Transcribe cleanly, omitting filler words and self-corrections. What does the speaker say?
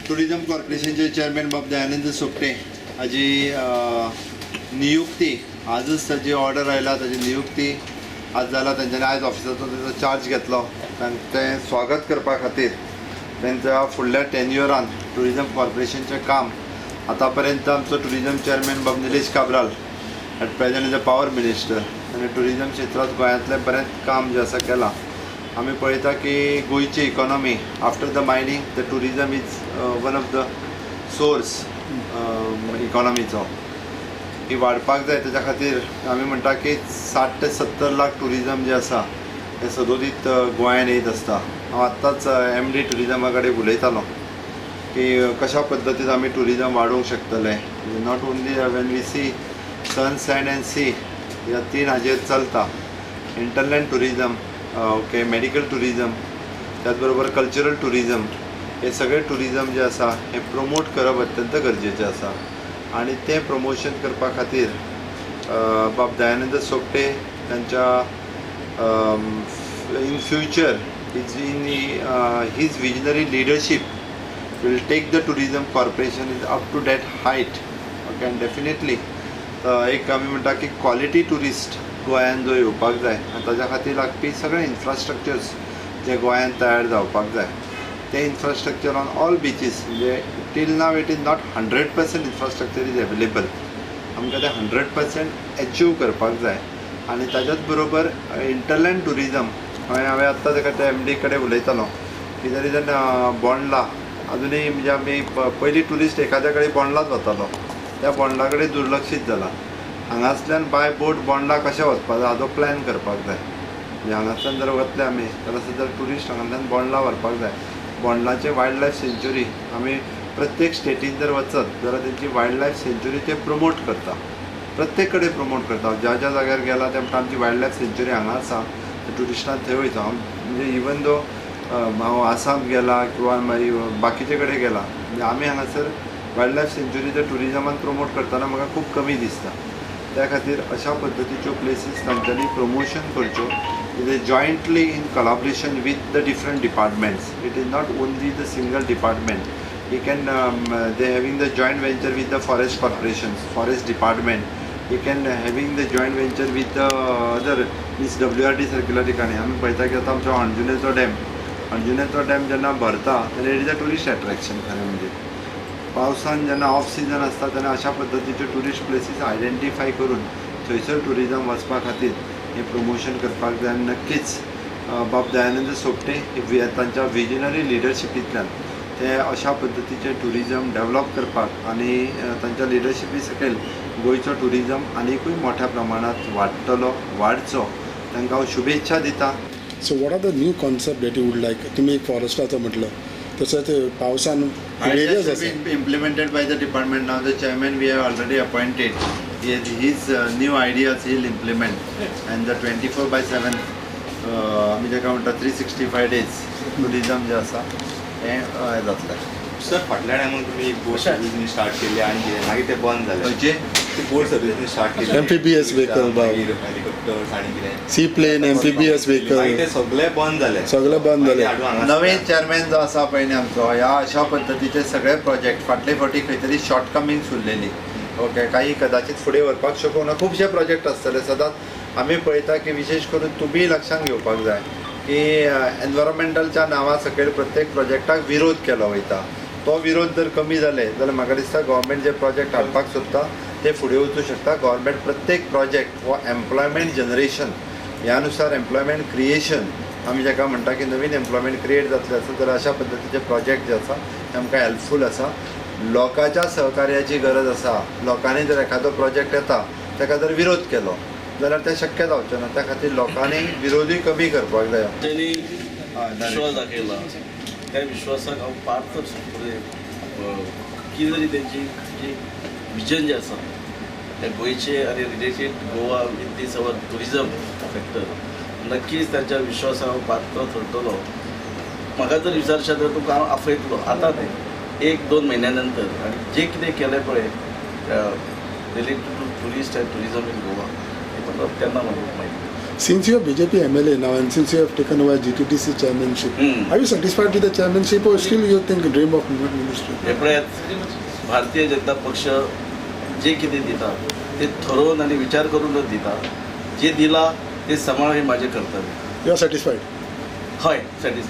Tourism कॉर्पोरेशनचे chairman बाब दयानंद सोपटे हाजी नियुक्ती आजच ताजी ऑर्डर आयला. ताजी नियुक्ती आज जाला. तेंच्यांनी आयज ऑफिसाचो तेजो चार्ज घेतलो. तें स्वागत करपा खातीर तेंच्या फुडल्या टेन्युअरान टुरिझम कॉर्पोरेशनचें काम आतां पर्यंत आमचो टुरिझम चेअरमॅन बाब Nilesh Cabral, at present is a power minister, आनी टुरिझम क्षेत्रांत गोंयांतलें बरेंच काम जें आसा केलां. आमी पळयता की गोंयची economy after the mining, the tourism is one of the source इकॉनॉमीचो. ही वाडपाक जाय. तेच्या खातीर आमी म्हणटा की 60 ते 70 लाख टुरिझम जे आसा हे सदोदीत गोंयान येयत आसता. हांव आत्तांच एमडी टुरिझमा कडेन उलयतालो की कशा पद्दतीन आमी टुरिझम वाडोवंक शकतले. Not only when we see sun, sand and sea, ह्या तीन हाजेर चलता. Hinterland tourism, okay, medical tourism, त्याच बरोबर कल्चरल टुरिझम, हे सगळे टुरिझम जे आसा हे प्रमोट करप अत्यंत गरजेचें आसा आनी तें प्रमोशन करपा खातीर बाब दयानंद सोपटे तांच्या in future is in his visionary leadership will take the tourism corporation is up to that height, okay. And definitely एक आमी म्हणटा की क्वॉलिटी ट्युरिस्ट गोंयान जो येवपाक जाय आनी ताज्या खातीर लागपी सगळे इन्फ्रास्ट्रक्चर्स जे गोंयान तयार जावपाक जाय, ते इन्फ्रास्ट्रक्चर ऑन ऑल बिचीस. म्हणजे till now it is not 100% infrastructure is available. आमकां तें 100% एचीव करपाक जाय. आनी ताज्याच बरोबर हिंटरलँड टुरिजम, हांवें आत्तां ताका त्या एम डी कडेन उलयतालो की there is an Bondla. अजुनूय म्हणजे आमी पयलीं ट्युरिस्ट एखाद्या कडेन बोंडलाच वतालो, त्या बोंडला कडेन दुर्लक्षीत जाला. हांगासल्यान बाय बोट बोंडला कशें वचपाक जाय हाजो प्लॅन करपाक जाय. म्हणजे हांगासल्यान जर वतले आमी जाल्यार जर ट्युरिस्ट हांगांतल्यान बोंडला व्हरपाक जाय. बोंडलाचे वायल्ड लायफ सेंच्युरी, आमी प्रत्येक स्टेटीन जर वचत जाल्यार तेंची वायल्ड लायफ सेंच्युरी ते प्रमोट करता, प्रत्येक कडेन प्रमोट करता. ज्या ज्या जाग्यार गेला ते म्हणटा आमची वायल्ड लायफ सेंच्युरी हांगा आसा, ट्युरिस्टान थंय वयता. हांव म्हणजे इवन दो हांव आसाम गेला किंवा मागीर बाकीचे कडेन गेला, म्हणजे आमी हांगासर वायल्ड लायफ सेंच्युरी जर ट्युरिजमान प्रमोट करतना म्हाका खूब कमी दिसता. त्या खातीर अशा पद्दतीच्यो प्लेसीस तांच्यांनी प्रमोशन करच्यो jointly in collaboration with the different departments. It is not only the single department. He can they having the joint venture with the forest corporations, forest department. He can having the joint venture with the other, means WRD सर्किला ठिकाणी आमी पळयता की आतां आमचो अंजुनेचो dam, अंजुनेचो dam जेन्ना भरता तेन्ना it is a tourist attraction. खरें म्हणजे पावसान जेन्ना ऑफ सिजन आसता तेन्ना अशा पद्दतीच्यो ट्युरिस्ट प्लेसीस आयडेंटिफाय करून थंयसर ट्युरिजम वचपा खातीर हें प्रमोशन करपाक जाय. आनी नक्कीच बाब दयानंद सोपटे हे तांच्या विजनरी लिडरशिपींतल्यान ते अशा पद्दतीचें ट्युरिजम डेवलप करपाक आनी तांच्या लिडरशिपी सकयल गोंयचो ट्युरिजम आनिकूय मोठ्या प्रमाणांत वाडटलो, वाडचो, तांकां हांव शुभेच्छा दिता. So what are the new concept that you would like? तुम्ही एक फॉरेस्टाचो म्हटलं, तसंच पावसान Ideas various should आसा be implemented by the department. Now the chairman we have already appointed. His new ideas he'll implement. And the 24 by 7, आमी जाका म्हणटा 365 days tourism जे आसा हें जातलें. सर, फाटल्या टायमार तुमी एक बोट सर्वीस स्टार्ट केली आनी कितें मागीर तें बंद जालें. खंयचे? ती बोट सर्वीस स्टार्ट केली. Amphibious vehicle, बाब. मागीर हेलिकॉप्टर्स आनी कितें. सी प्लेन, एम्फिबियस मागीर व्हेकल. ते सगळे बंद जाले. सगळे बंद जाले. मागीर हाडून हांगा नवीन चेअरमॅन जो आसा पळय न्ही आमचो, ह्या अशा पद्दतीचे सगळे प्रोजेक्ट फाटले फावटी खंय तरी शॉर्ट कमिंग्स उरलेली, ओके, काही कदाचित फुडें व्हरपाक शकूंक ना. खुबशे प्रोजेक्ट आसतले. सदांच आमी पळयता की विशेश करून तुमीय लक्षांत घेवपाक जाय की एनवायरमेंटलच्या नांवा सकयल प्रत्येक प्रोजेक्टाक विरोध केलो वयता. तो विरोध जर कमी जाले जाल्यार म्हाका दिसता गव्हर्मेंट जे प्रोजेक्ट हाडपाक सोदता ते फुडें वचूं शकता. गव्हर्मेंट प्रत्येक प्रोजेक्ट हो एम्प्लॉयमेंट जनरेशन ह्या नुसार, एम्प्लॉयमेंट क्रिएशन आमी जाका म्हणटा की नवीन एम्प्लॉयमेंट क्रिएट जातलें आसत जाल्यार अशा पद्दतीचे प्रोजेक्ट जे आसा ते आमकां हेल्पफूल आसा. लोकांच्या सहकार्याची गरज आसा. लोकांनी जर एखादो प्रोजेक्ट येता ताका जर विरोध केलो जाल्यार तें शक्य जावचें ना. त्या खातीर लोकांनी विरोधूय कमी करपाक जाय. त्यांनी विश्वास दाखयला, त्या विश्वासाक हांव पात्र. म्हणजे कितें तरी तेंची जी विजन जें आसा त्या गोंयचे आनी related Goa with this our tourism sector, नक्कीच तांच्या विश्वासाक हांव पात्र थरतलो. म्हाका जर विचारशात जाल्यार तुमकां हांव आपयतलो आतां न्ही, एक दोन म्हयन्या नंतर. आनी जें कितें केलें पळय related to tourist and tourism in Goa, हें म्हाका तेन्ना म्हाका माहिती. Since you are BJP MLA now and since you have taken over GTDC chairmanship, are you satisfied with the chairmanship or still you think dream of ministry? हे पळयात, भारतीय जनता पक्ष जे कितें दिता ते थरोवन आनी विचार करूनच दिता. जे दिला ते सांबाळप हें म्हाजें कर्तव्य. You are satisfied? हय, सॅटिस्फायड.